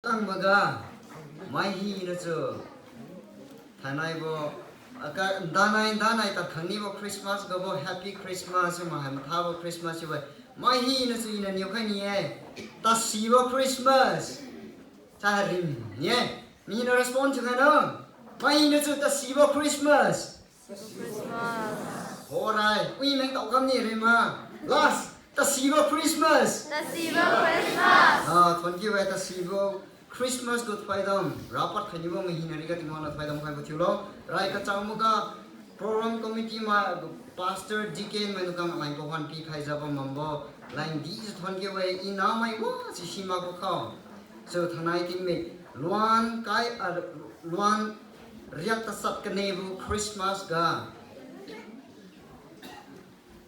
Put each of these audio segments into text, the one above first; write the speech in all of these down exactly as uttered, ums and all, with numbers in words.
Tangboga, mai hina chu. Thainaibo, aka, danai, danai takhangnibo Christmas gabo Happy Christmas, mahai mathabo Christmas chiubo. Mai hina chu iniu khai ni-e. Tasibo Christmas. Charing ye. Miniu respond thiu khaino. Mai hina chu tasibo Christmas. Horai, wi meng tao kam ni rima. Last, tasibo Christmas. Tasibo Christmas. Ah, thank you, eh, tasibo Christmas gu thoidam. Rapad khainibo mai hina riga Tingwang niu thoidam khaibo thiulo. Rai kachang maga program committee ma pastor, deacon maidung khang alai pawan pikhai jabo mambo. Laidi thank you, eh, i namai wa si simakbo khao. So, thanai tingmik, luan kai, ah, luan riak tasat kanebo Christmas ga.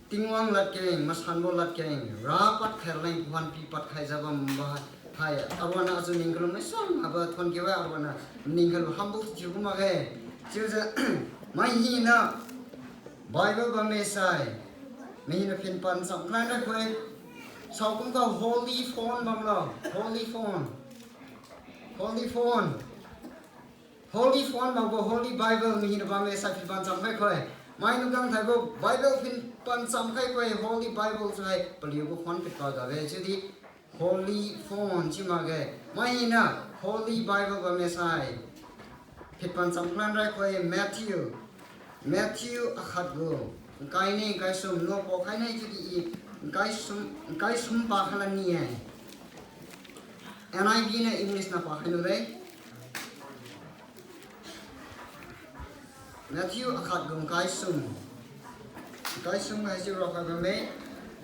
Tingwang ladkeng, masanbo ladkeng, rapad khairaleng pawan pipad khai jabo mambo hai. Aruan azu ning kalu maisang habo thank you, eh, aruan ning kalu humble thiu kum makge. Chiujiu, mai hina, Bible bamme sai. Mai hina phin pan cham khlai ra khoi. Saokum ga holy phone bamlo. Holy phone. Holy phone. Holy phone bambo Holy Bible mai hina bamme sai phin pan cham khai khoi. Maidung khang thaibo Bible phin pan cham khai khoi Holy Bible chiu hai paliugu phone pit pa gabe chiudi Holy phone chiu makge. Mai hina Holy Bible bamme sai. Phin pan cham khlai ra khoi Matthew. Matthew akhat gu. Nkai ni, nkai sum, nuapao khai ni chiudi i, nkai sum, nkai sum pa khalan ni-e. N I V niu English niu pa khainu de. Matthew akhat gu nkai sum. Nkai sum haise raokhai bamme.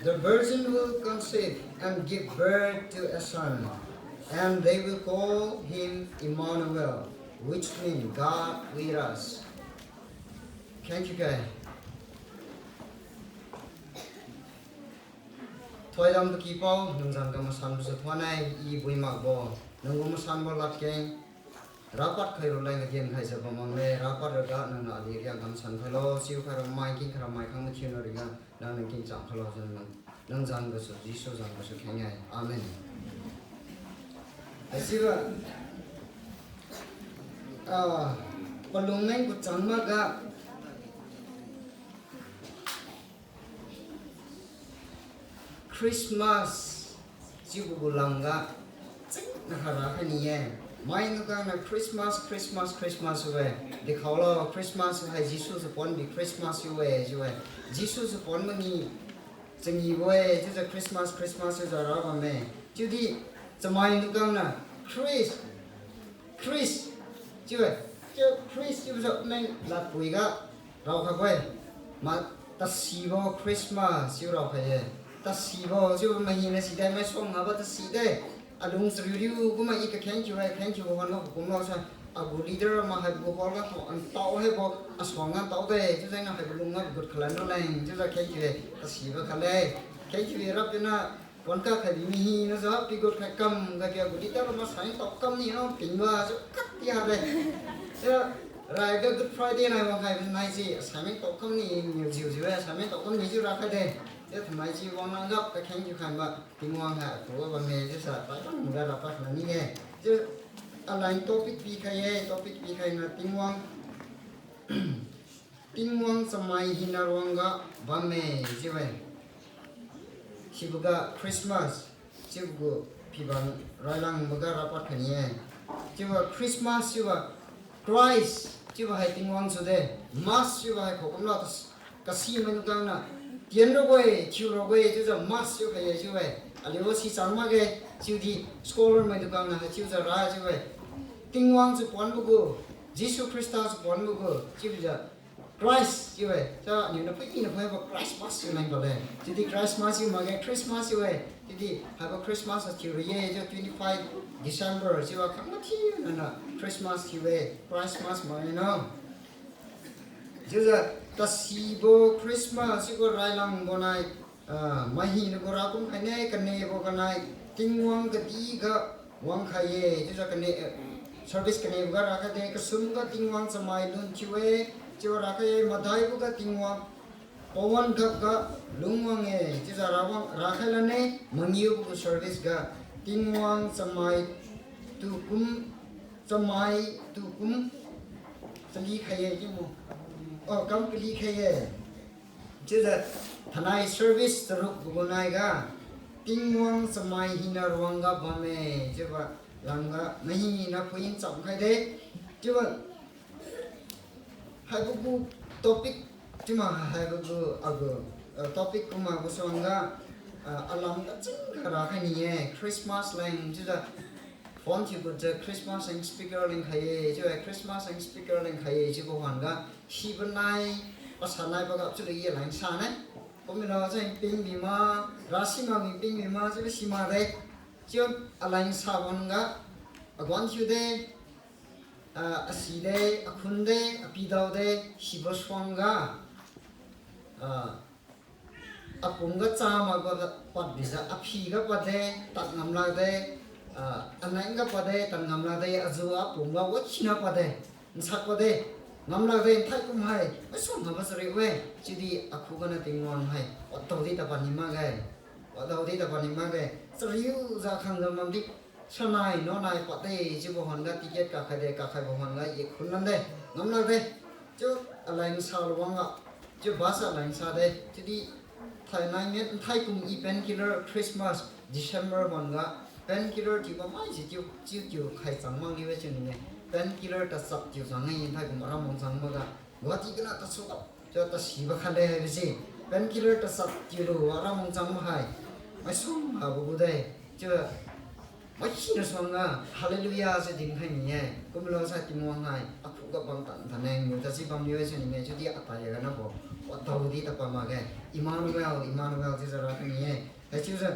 The virgin will conceive and give birth to a son, and they will call him Emmanuel, which means God with us. Thank you, guys. Thoidam pakipao, nang jang ga masanbo sa thuan-e, i bui makbo, nanggu masanbo ladkeng, rapad khairaleng agen khai jabo makge, rapad raga nangniu aliu riak ga masan khailo, chiu khaira mai, king khaira mai khang mathiu na riga, nangniu king cham khailo, nang, nang jang gasu, Jesu jang gasu kheng-e. Amen. Haichiuga, ah, palung neng kuchang maga, Christmas chiubo gu lamga chingna khara khai ni-e. Maidung khang niu Christmas, Christmas, Christmas we. Dekhaolo, Christmas hai Jesu su pon bi Christmas chiu-e, chiu-e. Jesu su pon mani changibo-e, chiujiu Christmas, Christmas chiujiu ra bamme. Chiudi chamaidung khang niu Chris, Chris chiu-e. Chiu Chris chiubo jiu meng ladpuiga raokhaibo-e. Ma tasibo Christmas chiu raokhai-e. Tasibo chiubo mai hina side, maisuang habo tasi de. Alung chariuriu kumma i kakheng thiu-e, kheng thiubo wan lo kumlo sa. Agu leader ma haibo gu hall ga tao, tao haibo asuang ga tao de. Chiujiu na haibo lung ga gut khalan raleng chiujiu kheng thiu-e. Tasibo khatle. Kheng thiu-e rap tina Pon ka khai bi mi hina jiu, pigut khai kam ga pia gu leader ma assignment tao kam ni no pingba jiu khat tia de. Chiu raiga Good Friday nai wang khai nai si assignment tao kam ni niu jiu jiu-e, assignment tao kam ni jiu rakhai de. Chiu thainai si wang nang gap kakheng thiu khai ba Tingwang hai atu bamme chiusa pai bam muda rapa khana ni-e. Chiu alai topic pikhai-e, topic pikhai na Tingwang Tingwang chamai hina ruangga bamme chiu-e. Siboga Christmas chiubo gu phibam railangboga rapad khai ni-e. Chiubo Christmas chiubo Christ chiubo hai Tingwang su de. Mas chiubo hai kho kumlo kasi maidung khang niu tienrabo-e, thiurabo-e chiujiu mas chiu khai-e chiu-e. Aliu si chang makge chiudi scholar maidung khang niu haichiujiu ra chiu-e. Tingwang su ponbo gu, Jesu Khrista su ponbo gu chiujiu Christ chiu-e, cha niu na phuimi na phuibo Christmas chiu leng bale. Chiudi Christmas chiu makge Christmas chiu-e. Chiudi haibo Christmas a thiu ri-e, chiu twenty-five December chiu-a khang mathiu nana Christmas thiu-e, Christmas makge no. Chiujiu tasibo Christmas chiubo railangbo nai, ah, mai hina gu rakum khai ne, kanebo ga nai Tingwang kadihga wangkhai-e, chiujiu kane, eh, service kanebo ga rakhai de, kasum ga Tingwang chamai lun thiu-e, chiu rakhai-e, madaibo ga Tingwang pawan gapga lungwang-e, chiujiu rawang rakhai lane, mangiubo gu service ga Tingwang chamai Tukum chamai, tukum chali khai-e chiu mo. Oh, kam kali khai-e. Chiujiu thainai service charuk pagu naiga Tingwang chamai hina ruangga bamme chiubo lamga mahina phuin cham khaide. Chiubo haibo gu topic chiuma haibo gu agu, ah, topic kumma gu suangga, ah, alam kaching kara khai ni-e, Christmas leng chiujiu phone thiubo jiu Christmas leng speaker leng khai-e chiu-e, Christmas leng speaker leng khai-e chiubo wangga sibo nai, pasanai pagap chiulu ye leng sane. Kumilo chiu ping bima, rasi mak mi ping bima chiubo simakde. Chiu aleng sa wangga aguan thiude, ah, aside, akhunde, apidaude, sibo suangga, ah, apumga chamaga pad bijiu, aphiga padde, tad ngamlakde, ah, anengga padde, tad ngamlakde, ajiu apumga wakhina padde, nsak padde, ngamlakde, nthai kum hai maisum haba chari-e, chiudi akhuganiu Tingwang hai wadaodi tadpad ni makge. Wadaodi tadpad ni makge, chariujiu khangjiu mamdi, sanai nonai padde, chiubo wangga ticket kakhaide, kakhaibo wangga ye khun lande, ngamlakde. Chiu aleng sa luangga, chiu bus aleng sade, chiudi thainai nge nthai kum i painkiller Christmas, December wangga, painkiller thiubo maise chiu, chiu thiu khai chang mak liu-e chiu ni-e. Painkiller tachap thiu chang-e nthai kum aram wang chang makga. Guwahati gana tasu, chiu tasibo khatle haibose. Painkiller tachap thiulu aram wang chang mak hai maisum habo gude. Chiu maisina suangga, Hallelujah se dinkhai ni-e. Kumlo sai Tingwang hai akhuga bam tan tane, niu tasi bamniu-e chiu ni-e, chiudi atai ganabo wadaodi tadpad makge. Emmanuel, Emmanuel chiujiu rakhai ni-e. Haichiujiu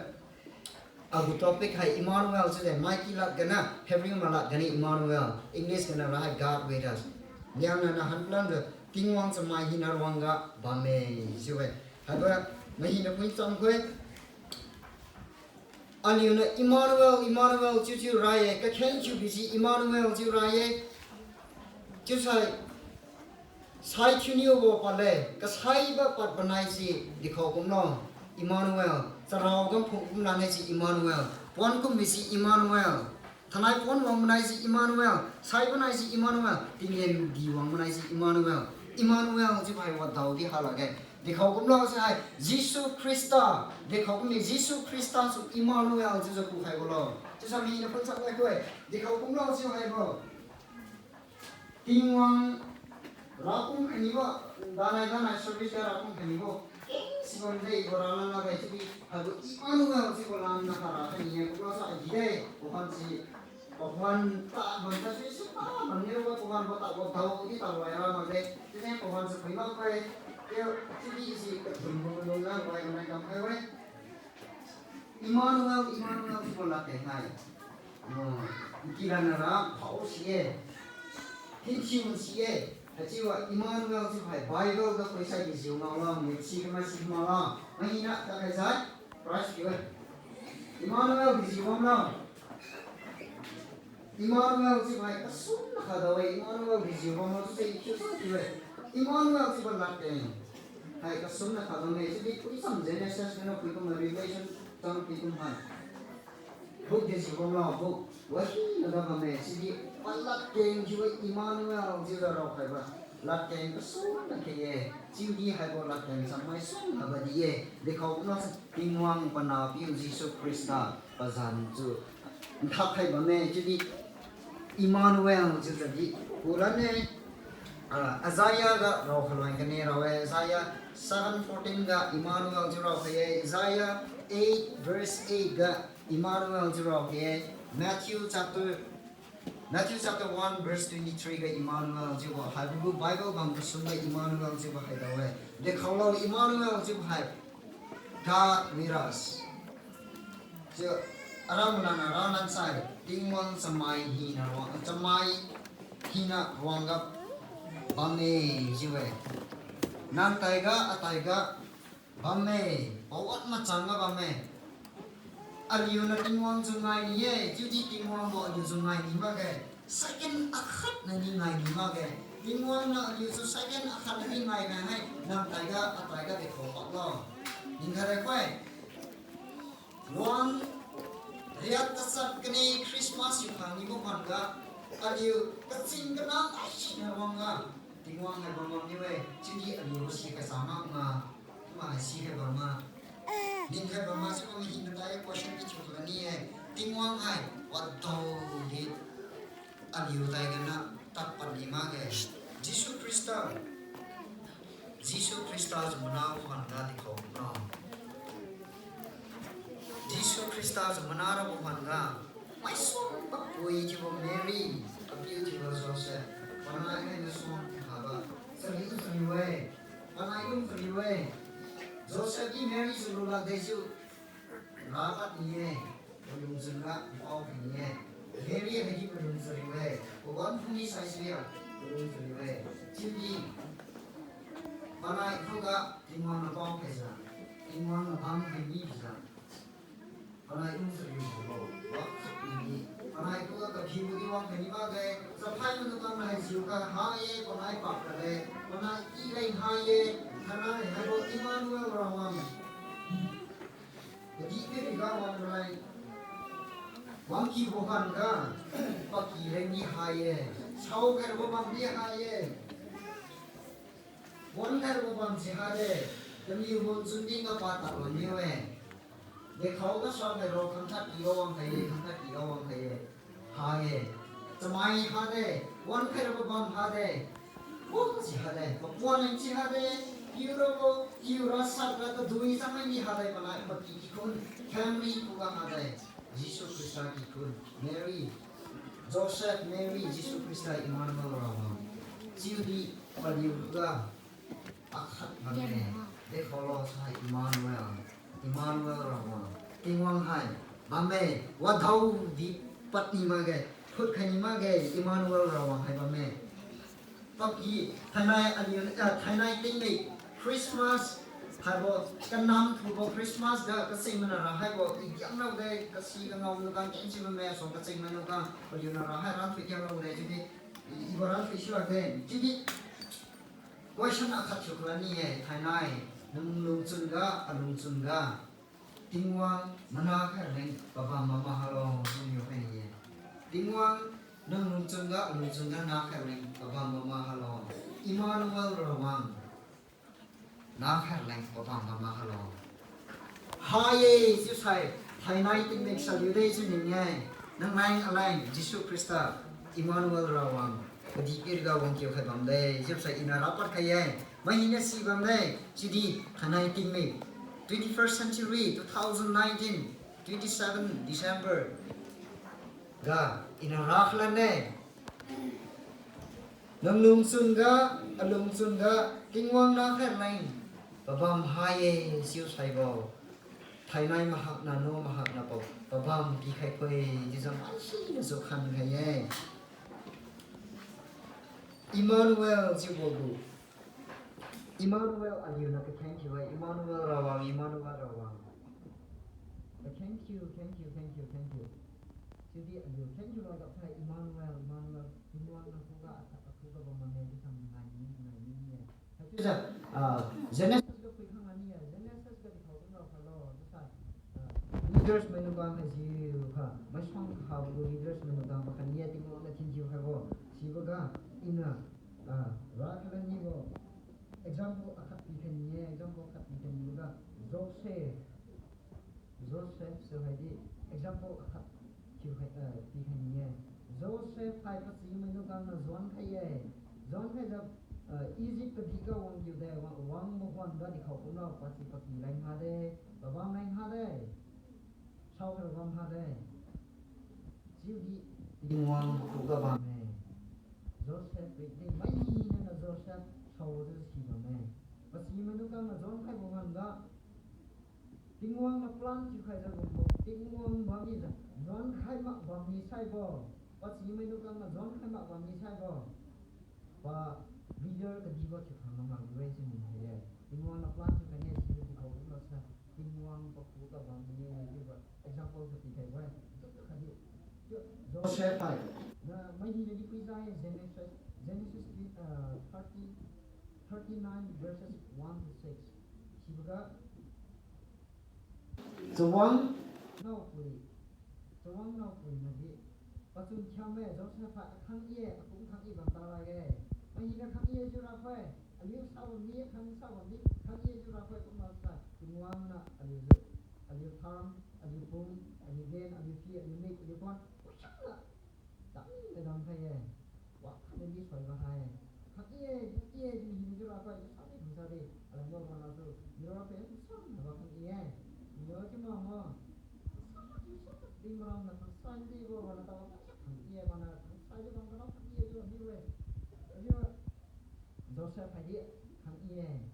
agu topic hai Emmanuel chiude, maiki lad gana, Hebrew malad gani Emmanuel, English gana ra hai God with us. Liangnana hanplanjiu Tingwang chamai hina ruangga bamme chiu-e. Haibo mahina phui cham khui. Aliuniu Emmanuel, Emmanuel chiu chiu ra-e, kakheng thiu bisi Emmanuel chiu ra-e. Chiusai sai thiuniubo padle, kasaibo pad panaise dekhao kumlo, Emmanuel, charao kam phung kumlanhaise Emmanuel, puan kum bisi Emmanuel, thainai puan wang manaise Emmanuel, saibo naise Emmanuel, tinggen di wang manaise Emmanuel. Emmanuel chiubo hai wadaodi halakge. Dekhao kumlo si hai Jesu Khrista, dekhao kummi Jesu Khrista su Emmanuel chiujiu kukhaibo lo. Chiusai mina phunsap mai khui, dekhao kumlo si haibo Tingwang rakum khainibo, danai danai service ga rakum khainibo, keng sibamde ibo ralan lakge chiudi haibo Emmanuel chiubo lamna khara khaini-e, kumlo sa agi de, pawan si, pawan ta bam ta si si pa bamniubo pawan bo tabo daodi tabo ai ra makde, chiudi pawan si phui makge, chiu, chiudi si kathumbo lungga wai manai kamkhai we. Emmanuel, Emmanuel chiubo ladkeng hai, oh, nkilanna ra phao si-e, thinsiu si-e. Haichiuwa Emmanuel chiubo hai Bible ga khoisai dejiu ngao la, mik si kamai si ngao la, mahina takhai sai, prize piu-e. Emmanuel dejiu bamlo. Emmanuel chiubo hai kasumna khadao-e, Emmanuel dejiu bamlo chiuse i thiusa thiu-e. Emmanuel chiubo ladkeng hai kasumna khadao-e, chiudi phuicham Genesis gana phuikum Revelation chang phuikum hai. Book dejiu bamlo, book wahina ga bamme, chiudi paladkeng chiubo Emmanuel chiujiu raokhaibo ladkeng kasumna khe-e, chiudi haibo ladkeng chamai sumna badi-e, dekhao kumlo Tingwang panahpiu Jesu Khrista pazan chiu nthak khai bamme, chiudi Emmanuel chiujiu di kulan-e. Ah, Isaiah ga raokhai leng kane rao-e, Isaiah seven fourteen ga Emmanuel chiu raokhai-e, Isaiah eight verse eight ga Emmanuel chiu raokhai-e, Matthew chapter, Matthew chapter one verse twenty-three ga Emmanuel chiubo haibo gu Bible bam kasumga Emmanuel chiubo hai dao-e. Dekhaolo Emmanuel chiubo hai God with us. Chiu aram lana ralan sai, Tingwang chamai hina ruang, chamai hina ruangga bamme chiu-e. Nang taiga, ataiga bamme, pawan machangga bamme. Aliuniu Tingwang jiu ngai ni-e, chiudi Tingwang bo aliu jiu ngai ni makge. Second akhat nadi ngai ni makge. Tingwang niu aliu jiu second akhat nadi ngai nai hai, nang taiga, ataiga dekhao paklo. Ningkhai ra khoi. Wang, Riat tachat kani Christmas yu khang nibo man ga, aliu kaching kana ai sina wang ga, Tingwang hai bam bam niu-e, chiudi aliu si kasa mak ma, ma hai si hai bam ma. Ning hai bam ma, si bam hina tai question pi chu kani-e, Tingwang hai, wadaodi, aliu tai gana, tak pan ni makge. Jesu Khrista, Jesu Khrista jiu mana wan ga di khao no. Jesu Khrista jiu mana rabo wan ga, maisuang papui thiubo Mary, papiu thiubo Joseph, panai hai na suang haba, chariu chariu-e, panai lung chariu-e, Joseph di Mary jiu lula dejiu, ra pat ni-e, palung chun ga pao ni-e, Mary hai di palung chariu-e, pawan phung ni sai sui-a, palung chariu-e, chiudi, panai khuga Tingwang na pao khaijiu, Tingwang na bam khai mijiu, panai lung chariu bo, wakhat ni, panai khuga kaphibo di wang khai ni makge, chaphai manu kam hai jiu kha ha-e, panai pak kha-e, panai i leng ha-e, thainai haibo Emmanuel rawang. Kadihpiriga wang malai. Wangky bo khan ga, paky leng ni ha-e. Sao khairabo bam ni ha-e. Wan khairabo bam si hade. Tamiu wan chun di ngapa tadlo niu-e. Dekhao ga sao khairo khangkhat kilo wang khai-e, khangkhat kilo wang khai-e. Ha-e. Chamai hade, wan khairabo bam hade. Wan si hade, papuan leng si hade, kiu rabo, kiu ra sat ra tadui chamai ni hade, panai paky kikhun, family khuga hade. Jesu Khrista kikhun, Mary, Joseph, Mary, Jesu Khrista, Emmanuel rawang. Chiudi paliu khuga akhat bamme. Dekhao lo sai Emmanuel, Emmanuel rawang. Tingwang hai bamme, wadaodi pad ni makge, phut khai ni makge, Emmanuel rawang hai bamme. Paky, thainai aliu, ah, thainai tingmik, Christmas, haibo, kanam thubo Christmas ga kaching mana ra haibo, i diang rao de, kasi kangao nu kang keng si bamme, so kaching manu kang, paliu na ra hai ra thui diang rao de, chiudi, i, ibo ra thui silak de, chiudi, question akhat thiu kala ni-e, thainai, nang lungchun ga, alungchun ga, Tingwang mana khairaleng pabam bam ma halo, nang niu khai ni-e. Tingwang, nang lungchun ga, alungchun ga na khairaleng pabam bam ma halo. Emmanuel rawang. Na khairaleng pabam bam ma halo. Ha-e, chiusai, thainai tingmik saliu de chiu ning-e. Nang leng aleng, Jesu Khrista, Emmanuel rawang. Kadihpiriga wangkiu khai bam de, chiusai ina rapad khai-e. Mai hina si bam de, chiudi, thainai tingmik. Twenty-first century, two thousand nineteen, twenty-seven December. Ga, ina ra khalan-e. Nang lungchun ga, alungchun ga, Tingwang na khairaleng pabam ha-e, chiusaibo. Thainai mahakna, nu mahakna pa, pabam pikhai khui, chiujiu mai sina su khan khai-e. Emmanuel chiubo gu. Emmanuel aliu na ka thank you-e, Emmanuel rawang, Emmanuel rawang. Ka thank you, thank you, thank you, thank you. Chiudi aliu thank you loi ga phai Emmanuel, Emmanuel, Tingwang nang khuga atha, akhuga bam mane di kam ngai ni, ngai ni-e. Haichiujiu, ah, Genesis ga phui khang ani-e, Genesis ga dikhao kumlo khalo, chiusai, ah, leaders mainiu bam haijiu kha, maisuang kahabo leaders mainiu bam kha ni-e, Tingwang na thank you haibo, siboga, ina, ah, ra khalan nibo, example akhat pikhai ni-e, example akhat pikhai niboga, Joseph, Joseph su haidi example akhat thiukhai, eh, pikhai ni-e. Joseph hai pachi mainiu kang na juan khai-e. Juan khaijiu, eh, Egypt kadihga wangkiu de, wang, wang mahuan ga dikhao kumlo, pachi paky leng hade, pabam leng hade. Saokhai bam hade. Chiudi Tingwang khuga bamme. Joseph ri di mai hina na Joseph saojiu si bamme. Pachi mainiu kang na juan khaibo wan ga Tingwang na plan thiukhaijiu gumbo, Tingwang bamnijiu, juan khai mak bamni saibo. Pachi mainiu kang na juan khai mak bamni saibo. Pa leader kadibo thiukhang mak di-e chiu ni hai-e. Tingwang na plan thiukhai ne, sijiu dikhao kumlo sa. Tingwang pakhuga bamni-e chiubo example sa pikhaibo-e. Chiu khatdi, chiu Joseph hai. Na mai hina di phuijiu-e Genesis, Genesis, ah, thirty, thirty-nine verses one to six. Siboga, chawang, naopui, Chawang naopuina di, pachun thiam-e, Joseph hai akhang i-e, akum khang i bam ta lakge. Mai hina khang i-e chiu rakhoi, aliu sa bamdi, khang sa bamdi, khang i-e chiu rakhoi, kum maksai, Tingwang niu aliu gu, aliu tham, aliu pum, aliu gen, aliu phi, aliu mik, aliu kuan, usang na, dam na dam khai-e. Wa khat nadi soi ba hai. Khang i-e, i-e, di hina chiu rakhoi, sa di, sa di. Alangbo wan la su, miro pe, sa na ba khang i-e. Miro chiu ma mo. Sa di, sa di, ting maram na khang sa di bo, wan la ta ba, khang i-e, wan la khang sa di, wan la khang i-e, chiu mi we. Aliu, Joseph hai di, khang i-e.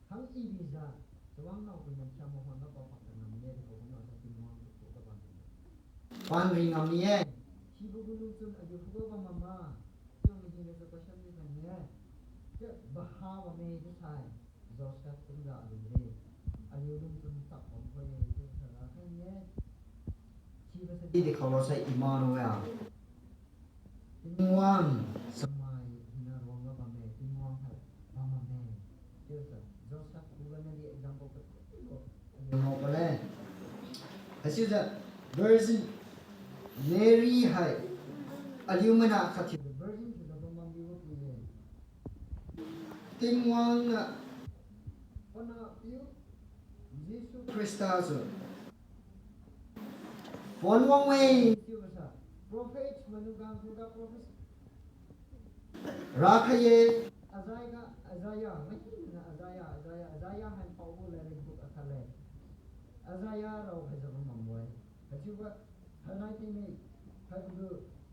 Khang i bijiu, chawang naopuina thiam ma hon ga pao pak ta ngam mi-e, di ko kum maksai Tingwang tu ko ga bam mi-e. Pan ri ngam mi-e. Sibo gu lungchun aliu khuga bam ma ma. Chiu mi hina su question di khai ni-e. Chiu baha bamme chiu sai. Joseph kumjiu aliu de. Aliu lungchun chap bam khoi-e chiu sa ra khai ni-e. Sibo sa di di khao lo sai Emmanuel. Tingwang chamai hina ruangga bamme, Tingwang hai bam bamme. Chiujiu Joseph khuga niu di example katibo aliu ngao pale. Haichiujiu Virgin Mary hai aliu maina khat thiu virgin thiujiu bam bambi bo pui-e. Tingwang niu pana piu Jesu Khrista su pon wang-e chiubo sa, prophets maidung khang khuga prophet rakhai-e. Isaiah ga, Isaiah, maihina Isaiah, Isaiah, Isaiah hai paobo lairik book akhat le. Isaiah rao haijiu bam bambo-e. Haichiubo, hainai tingni, haibo gu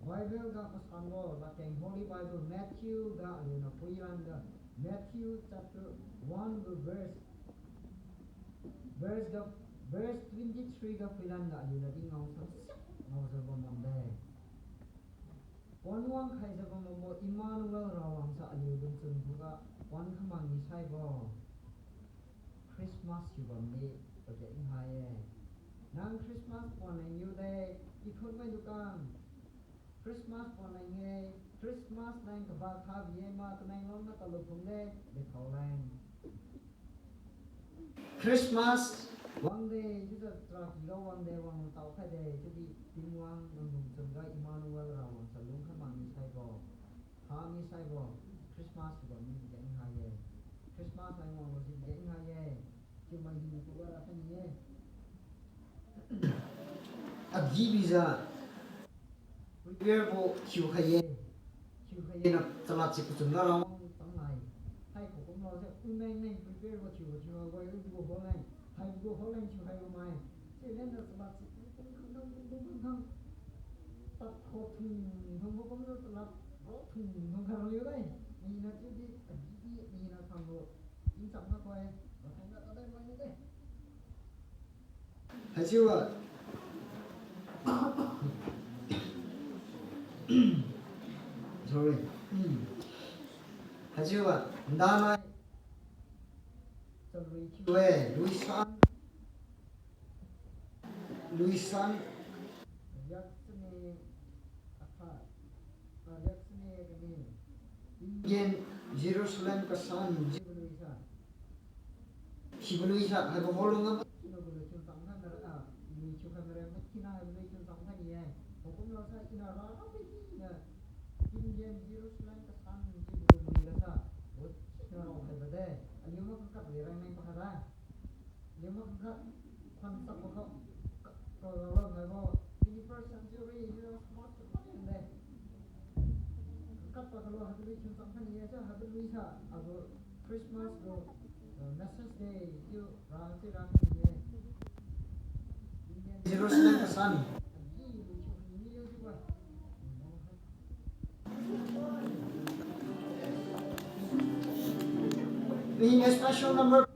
Bible ga masanbo, Ladkeng Holy Bible, Matthew ga aliuniu phuilan ga, Matthew chapter one gu verse, verse ga, verse twenty three ga phuilan ga aliuniu di ngao sa, ngaojiu bam bamde. Pon wang khaijiu bam bambo Emmanuel rawang sa aliu lungchun khuga pon khamak mi saibo. Christmas thiu bamdi pageng hai-e. Nang Christmas pon leng niu de, ithon maidung khang. Christmas pon leng-e, Christmas leng kaba kha bi-e ma Tamenglong na kalu phung de, dekhao leng. Christmas wangde, chiujiu charaky ga wangde, wang tao khaide, chiudi Tingwang nang lungchun ga Emmanuel rawang sa lung khamak mi saibo. Kha mi saibo, Christmas thiu bam mi pageng hai-e. Christmas hai wanglo si pageng hai-e. Chiu mai hina khuga ra khai ni-e. Agi bijiu prepare bo thiukhai-e. Thiukhai-e na chalad si pachun ga rawang tanglai. Hai khukum lo se, umeng leng prepare bo thiubo thiubo, ui gu holeng. Hai gu holeng thiukhaibo mai. Chiu leng na chalad si pachun ga rawang tanglai. Tad kho thung thung bo kumjiu chalad ro thung thung khai raliu de. Mina chiudi, agi di, mina khangbo. Tingcham ga koi, mathang ga tadai mai ni de. Haichiu a. Sorry. Hmm. Haichiu a, ndanai chalui thiu-e, luisan. Luisan. Riak chine akha. Ah, riak chine kani. Tinggen Jerusalem kasan chiubo luisa. Sibo luisa, haibo holung ga mathina gu lui thiu cham khai mara, ah, lui thiu khai mara, mathina haibo lui thiu cham khai ni-e. Hukum lo sa ina ra ra pi hina. Tinggen Jerusalem kasan chiubo gu lui ga sa. Bo sina rao haibo de. Aliu ma khat lerang nai pakha da. Aliu ma khat khan sak bo kha. Ka, ka, ka, ka, twenty-first century, you know, smart phone de. Khat pa kalo haibo lui thiu cham khai ni-e, cha haibo lui sa, agu Christmas gu, uh, message de, chiu ra, chiu ra khai ni-e. Jerusalem kasan. Ni special number